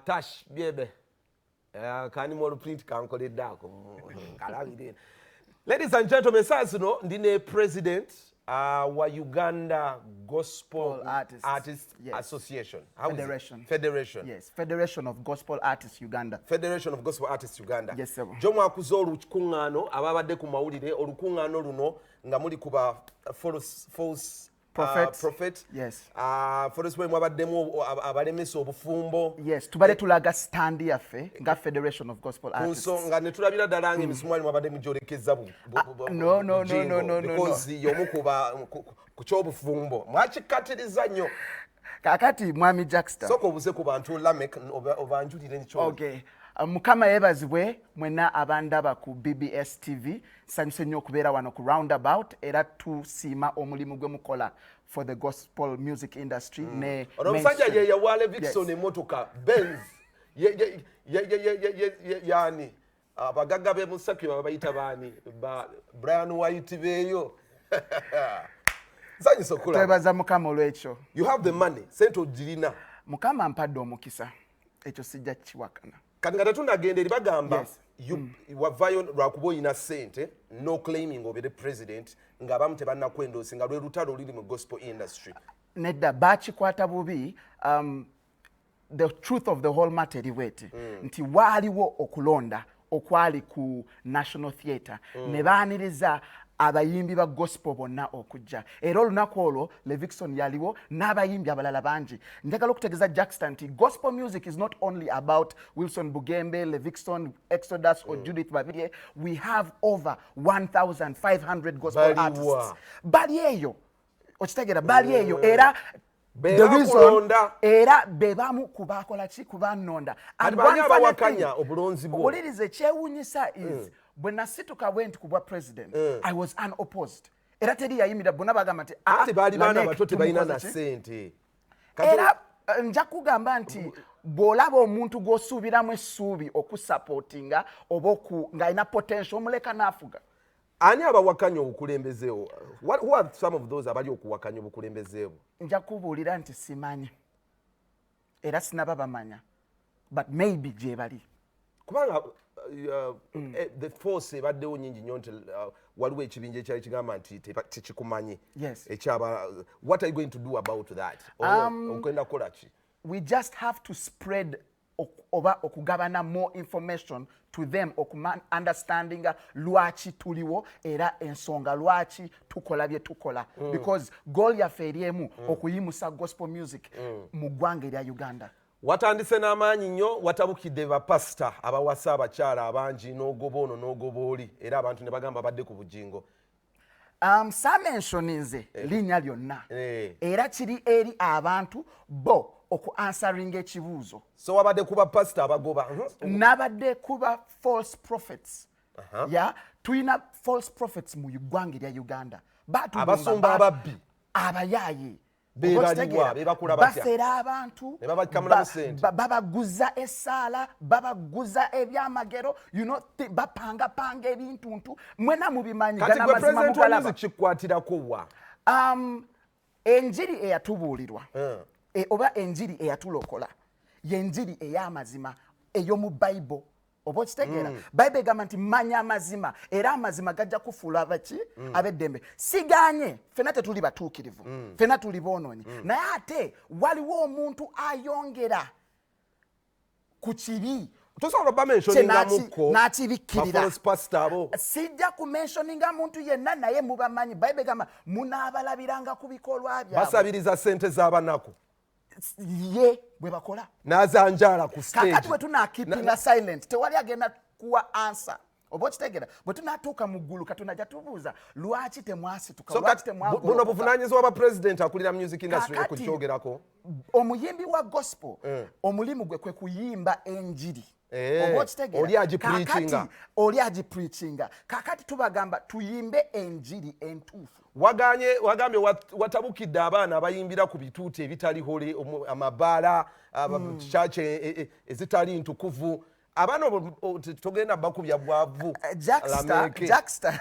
Tash byebe kanimu oluprint kankoledde ako kalabire. Ladies and gentlemen, saa zino ndi ne president wa Uganda Gospel Artists. Artists Yes. Association. How is it? Federation. Federation. Yes, Federation of Gospel Artists Uganda. Federation of Gospel Artists Uganda. Yes, sir. Jo mwakuza olukuŋŋaano, ababadde ku mawulire, olukuŋŋaano luno nga muli ku ba false Prophets. Prophet. Yes. False prophet, mwabaddemu abalemesa obufumbo. Yes, tubadde tulaga stand yaffe nga Federation of Gospel Ku Artists. nsonga ne tulabira ddala nga emisumaali mwabadde mugyolekeza No, no, no, bujingo, no, no, no, because y'omu ku ky'obufumbo mwakikatiriza nnyo. Kaakati mwami Jackster. Sooka obuze ku bantu, Lamek, obanjulire nikyo. Okay. Mukama yeebazibwe mwenna abandaba ku BBS TV. Nsanyuse nnyo okubeera wano ku Roundabout, era tusiima omulimu gwe mukola for the gospel music industry ne Ono omusajja mainstream. ye yawa Levixone emmotoka Benz. Yani abagagga b'e Musaki baba bayita baani? Ba Brian White beeyo. Nsanyusa okulaba. Twebaza Mukama olw'ekyo. You have the money, sente ogirina. Mukama mpadde omukisa, ekyo sijja kiwakana. Kati nga tetunagenda eri, bagamba wavayo lwakuba oyina sente, no claiming obeere president ng'abamu tebannakwendoosi, nga lwe lutalo oluli mu gospel industry. Nedda, bakikwata bubi. The truth of the whole matter eri bweti nti waaliwo okulonda okwali ku National Theatre, ne baaniriza abayimbi ba gospel bonna okujja, era olunaku olwo Levixone yaliwo n'abayimbi abalala bangi. Njagala okutegeeza Jackster nti gospel music is not only about Wilson Bugembe, Levixone, Exodus or Judith Babirye. We have over 1500 gospel Baliwa? artists. Bali eyo, okitegeera? Bali eyo, era Be the reason bakulonda. Era be bamu ku bakola ki, ku bannonda. Kati bani abawakanya obulonzi bwo? Owuliriza, ekyewuunyisa is bwe nasituka bwe nti ku bwa president, I was unopposed, era teri yayimirira, bonna bagamba nti, "Ah, Ate baali baana Lamek, bato, tebalina na tumukoze ki?" sente. Era nja kugamba nti bw'olaba omuntu gw'osuubiramu essuubi okusupportinga oba ng'alina potential, omuleka n'afuga. Ani abawakanya obukulembeze bwo? Who are some of those abali okuwakanya obukulembeze bwo? Nja kubuulira nti simanyi, era sinaba bamanya, but maybe gye bali. Kubanga the force ebaddewo nyingi nnyo nti waliwo ekibinja ekyali kigamba nti tekikumanyi. Ekyaba, what are you going to do about that? Ogenda kukola ki? We just have to spread oba okugabana more information to them, okuma understandinga lwaki tuliwo era ensonga lwaki tukola bye tukola, because goal yaffe eri emu, okuyimusa gospel music mu ggwanga erya Uganda. Watandise n'amaanyi nnyo, watabukidde bapasita abawasa abakyala abangi, n'ogoba ono n'ogoba oli, era abantu ne bagamba badde ku Bugingo. Saamentioninze linnya lyonna. Era kiri eri abantu bo okuansweringa ekibuuzo. So wabadde ku bapasita abagoba? Nabadde kuba false prophets. Ya, tulina false prophets mu ggwanga erya Uganda. Batulumba, Abasumba ababbi. Abayaaye. Be Oba baliwa? okitegeera? Be bakula batya? Bafera abantu. Ne babakamulamu ssente. Babaguza essaala, babaguza ebyamagero, bapangapanga ebintuntu, mwena mubimanyi. Kati Gana gwe amazima president wa mugalaba. music, kikukwatirako wa? Enjiri eyatubuulirwa oba enjiri eyatulokola yenjiri ey'amazima ey'omu Bayibuli, oba okitegeera? Bayibuli egamba nti manya amazima, era amazima gajja kufuula abaki ab'eddembe. Siganye fenna tetuli batuukirivu, fenna tuli boonoonyi, naye ate waliwo omuntu ayongera ku kibi Tosobola kye bamentioningamuko n'akibikkirira. Ba false pastor abo? Sijja kumentioninga muntu yenna, naye mubamanyi. Bayibuli egamba munaabalabiranga ku bikolwa byabwe. Basabiriza sente z'abanaku. Ye bwe bakola. N'azanjaala ku Kakati stage. bwe tunakeepinga silent, tewali agenda kuwa answer, oba okitegeera? Bwe tunatuuka mu ggulu, Katonda ajja tubuuza lwaki temwasituka, So lwaki kati buno temwagolokoka. buvunaanyizibwa bwa president akulira music industry Kakati, okukyogerako? Omuyimbi wa gospel, omulimu gwe kwe kuyimba enjiri. Oba okitegeera? Oli agipreachinga. Kakati oli agipreachinga. Kakati tubagamba tuyimbe enjiri entuufu. Waganye, wagambye watabukidde abaana abayimbira ku bituuti ebitali holy, amabaala, church ezitali ntukuvu. Abaana obwo togenda bakubya bwavu? Lameke. Jackster,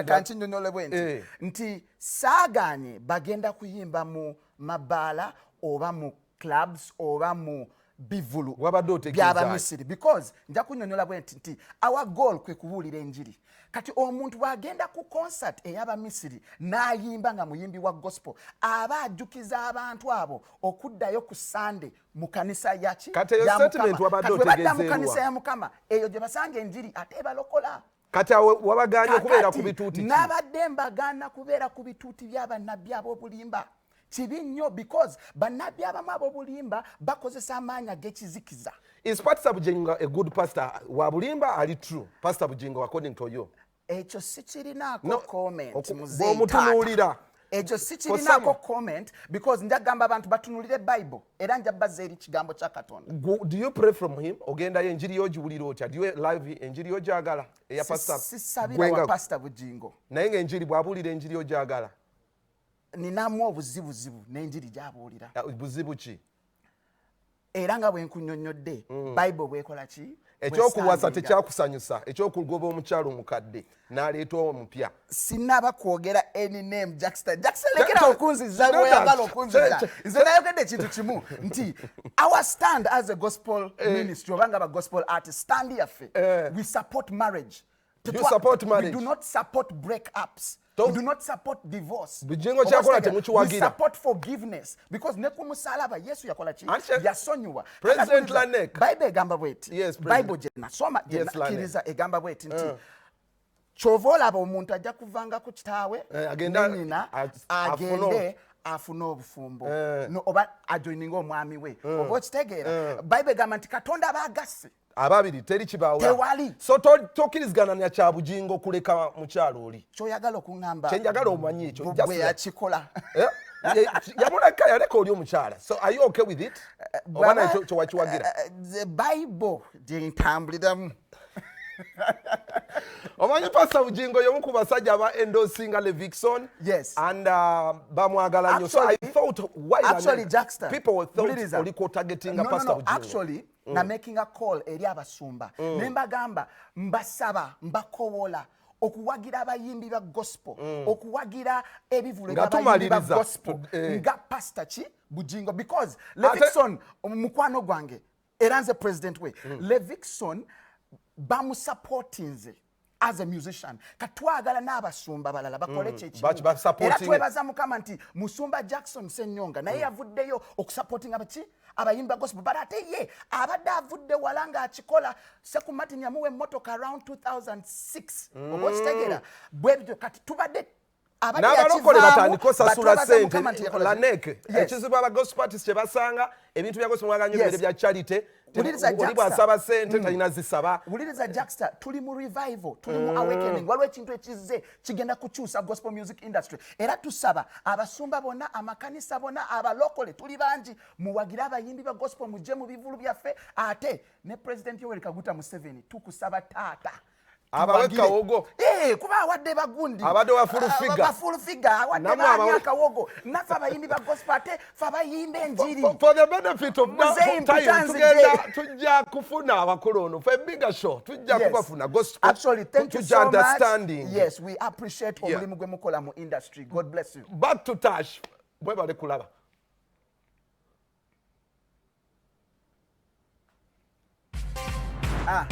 kankinyonyole bwe nti nti saaganye bagenda kuyimba mu mabaala oba mu clubs oba mu Bivulu Wabadde otegeeza byabamisiri, because nja kunyonyola bwe nti our goal kwe kubuulira enjiri. Kati omuntu bw'agenda ku concert ey'abamisiri n'ayimba nga muyimbi wa gospel, aba ajjukiza abantu abo okuddayo ku Sunday mu kanisa yaki. Kati eyo statement wabadde Bwe badda mu otegeeza kanisa eruwa? ya Mukama, eyo gye basanga enjiri ate ebalokola. Kati awo wabaganye okubeera ku Kakati, bituuti ki? Nabadde mbagaana kubeera ku bituuti by'abannabbi ab'obulimba. Kibi nnyo, because bannabbi abamu ab'obulimba bakozesa amaanyi ag'ekizikiza. Is Pastor Bujingo a good pastor? Wa bulimba ali true, Pastor Bujingo, according to you? Ekyo sikirinaako No, comment, muzeeyi. Bw'omutunuulira. Taata. Ekyo sikirinaako some- comment, because njagamba abantu batunulire Bible, era nja bazza eri kigambo kya Katonda. Do you pray from him? Ogendayo, enjiri yogiwulira otya? Do you live enjiri yogyagala eya Pastor? Sisabira Gwenga- wa Pastor Bujingo. Naye ng'enjiri, bw'abuulira enjiri ogyagala? Ninamu obuzibuzibu n'enjiri gy'abuulira. Buzibu ki? Era nga bwe nkunnyonnyodde, Bible bwekola ki? Ekyokuwasa Bwesandinga. tekyakusanyusa, ekyokugoba omukyalo omukadde n'aleeta omupya? Sinaba kwogera any name, Jackster. Jackster, lekera okunziza bweyagala okunziza. Nze nayogedde ekintu kimu nti our stand as a gospel ministry, oba nga ba gospel artist, stand yaffe, we support marriage. You support marriage. We do not support break ups. We do not support divorce. Bujingo kyakola Oba temukiwagira. We support forgiveness, because ne ku musalaba Yesu yakola ki? Anti- Yasonyiwa. President Lanek. Bible egamba bweti. Yes, President. Bible gye nasoma, gye Yes, Lanek. nakkiriza, egamba bweti nti kyova olaba omuntu ajja kuvanga ku kitaawe Agenda- ne nnyina, agende afune obufumbo. No, oba ajoininga omwami we. Oba okitegeera, Bible egamba nti Katonda aba agasse Ababiri teri kibaawula. Tewali. So tokkirizigana na kya Bujingo kuleka mukyalo oli? Kyoyagala okuŋŋamba Kyenjagala omanyi ekyo. Bwe yakikola. Eh? Yamuleka, yaleka oli omukyala. So are you okay with it, oba nakyo kyewakiwagira? The Bible gye ntambuliramu. Omanyi Pastor Bujingo y'omu ku basajja aba endorsinga Levixone. Yes. And bamwagala nnyo. So I Actually- thought why Actually, Jackster, people thought wuliriza. oliko targetinga No, no, Pastor no. Bujingo. Actually, na making a call eri abasumba ne mbagamba, mbasaba, mbakowola okuwagira abayimbi ba gospel, okuwagira ebivulu Nga by'abayimbi ba tumaliriza. gospel nga Pastor ki Bujingo, because Levixone mukwano gwange era nze president we. Levixone bamusupportinze as a musician. Katwagala n'abasumba balala bakole kyekimu. Basupportinge. Era twebaza Mukama nti Musumba Jackson Senyonga naye yavuddeyo okusupportinga baki? Abayimbi ba gospel. But ate ye abadde avudde wala ng'akikola. Seku Martin yamuwa emmotoka around 2006, oba okitegeera? Bwe bityo kati tubadde abadde N'abalokole yakivaamu, batandika osasula but twebaza sente. Mukama nti yakola ki? Lanek, Yes. ekizibu aba gospel artist kye basanga, ebintu bya gospel mwagala nnyo Yes. bibeere bya charity. Wuliriza, Oli Jackster. bw'asaba sente talina zisaba. Wuliriza Jackster, tuli mu revival, tuli mu awakening. Waliwo ekintu ekizze kigenda kukyusa gospel music industry, era tusaba abasumba bonna, amakanisa bonna, abalokole tuli bangi, muwagire abayimbi ba gospel, mujje mu bivulu byaffe. Ate ne President Yoweri Kaguta Museveni, tukusaba taata, Abawe tuwagire. kawogo. Kuba awadde bagundi. Abadde wa full figure. Ba full figure awadde Nammwe baani abawe- akawogo. Naffe abayimbi ba gospel, ate fe abayimba enjiri. For the benefit of that Muzeeyi time, Mpitanzi tugenda J. tujja kufuna abakulu ono fe bigger show, tujja Yes. kubafuna gospel. Actually, thank you tujja so much. understanding. Yes, we appreciate Yeah. omulimu gwe mukola mu industry. God bless you. Back to Tash. Mwebale kulaba. Ah.